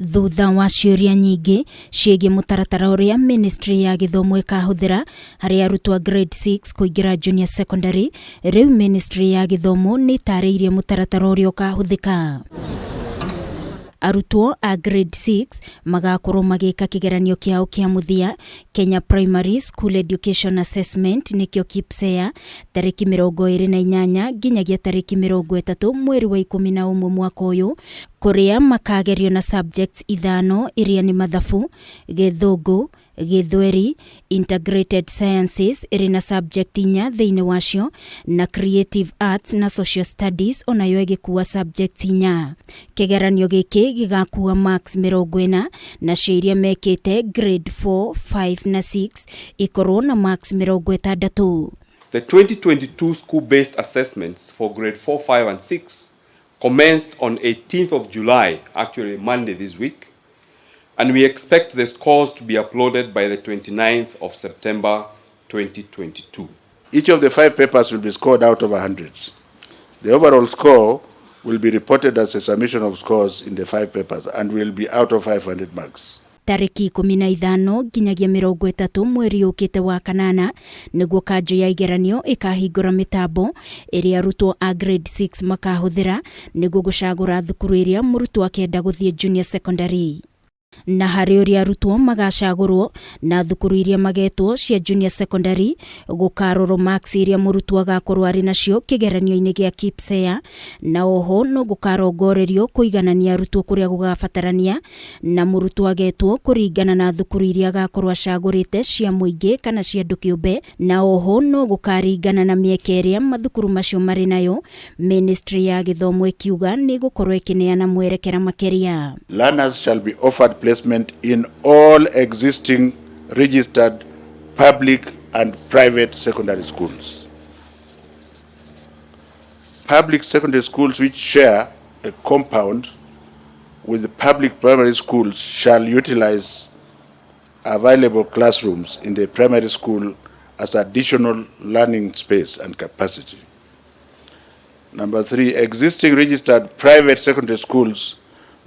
Thutha wa ciũria nyingĩ ciĩgiĩ mũtaratara ũrĩa ministry ya gĩthomo ĩkahũthĩra harĩ arutwo a grade 6 kũingĩra junior secondary, rĩu ministry ya gĩthomo nĩ ĩtarĩirie mũtaratara ũrĩa ũkahũthĩka. Arutwo a grade 6 magakorwo magĩka kĩgeranio kĩao kĩa mũthia Kenya Primary School Education Assessment nĩkĩo KPSEA tarĩki 28 nginyagia tarĩki 30 mweri wa 11 mwaka ũyũ, kũrĩa makagerio na subjects ithano iria nĩ mathabu, Gĩthũngũ, Gĩthweri, Integrated Sciences ĩrĩ na subject inya thĩinĩ wacio na Creative Arts na Social Studies onayo ĩgĩkua subjects inya. Kĩgeranio gĩkĩ gĩgakua marks 40, nacio iria mekĩte grade 4, 5 na 6 ikorwo na marks 60. The 2022 school-based assessments for grade 4, 5 and 6 commenced on 18th of July, actually Monday this week, and we expect the scores to be uploaded by the 29th of September 2022. Each of the 5 papers will be scored out of 100. The overall score will be reported as a summation of scores in the 5 papers and will be out of 500 marks. Tarĩki 15 nginyagia 30 mweri ũkĩte wa kanana nĩguo kanjũ ya igeranio ĩkahingũra mĩtambo ĩrĩa arutwo a grade 6 makahũthĩra nĩguo gũcagũra thukuru ĩrĩa mũrutwo akenda gũthiĩ junior secondary. Na harĩ ũrĩa arutwo magacagũrwo na thukuru iria magetwo cia junior secondary, gũkarorwo marks iria mũrutwo agakorwo arĩ nacio kĩgeranio-inĩ gĩa KPSEA, na oho no gũkarongorerio kũiganania arutwo kũrĩa gũgabatarania, na mũrutwo agetwo kũringana na thukuru iria agakorwo acagũrĩte cia mũingĩ kana cia andũ kĩũmbe, na oho no gũkaringana na mĩeke ĩrĩa mathukuru macio marĩ nayo. Ministry ya gĩthomo ĩkiuga nĩ ĩgũkorwo ĩkĩneana mwerekera makĩria. Learners shall be offered placement in all existing registered public and private secondary schools. Public secondary schools which share a compound with the public primary schools shall utilize available classrooms in the primary school as additional learning space and capacity. Number 3, existing registered private secondary schools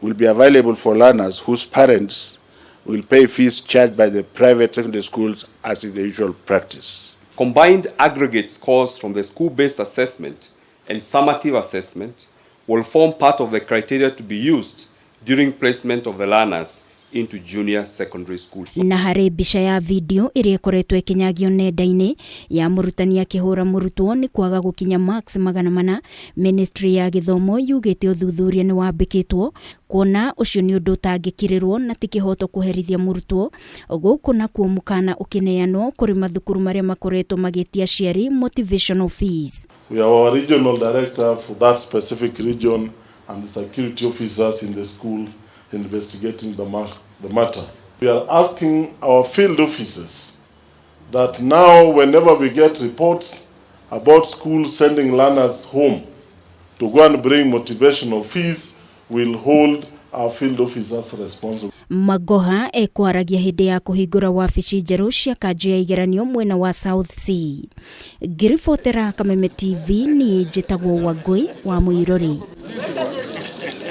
will be available for learners whose parents will pay fees charged by the private secondary schools as is the usual practice. Combined aggregate scores from the school-based assessment and summative assessment will form part of the criteria to be used during placement of the learners into junior secondary schools. Na harĩ mbica ya video ĩrĩa ĩkoretwo ĩkĩnyagio nenda-inĩ ya mũrutani akĩhũra mũrutwo nĩ kwaga gũkinya marks 400, ministry ya gĩthomo yugĩte ũthuthuria nĩ wambĩkĩtwo kuona ũcio nĩ ũndũ ũtangĩkirĩrwo na ti kĩhoto kũherithia mũrutwo. Gũkũ nakuo mũkana ũkĩneanwo kũrĩ mathukuru marĩa makoretwo magĩtia aciari motivational fees. We have our regional director for that specific region and the security officers in the school investigating the matter. We are asking our field officers that now whenever we get reports about schools sending learners home to go and bring motivational fees, we'll hold our field officers responsible. Magoha ekwaragia hĩndĩ ya kũhingũra wabici njerũ cia kanjũ ya igeranio mwena wa South C. Ngĩribotera Kameme TV, niĩ njĩtagwo Wangũi wa Mũirũri.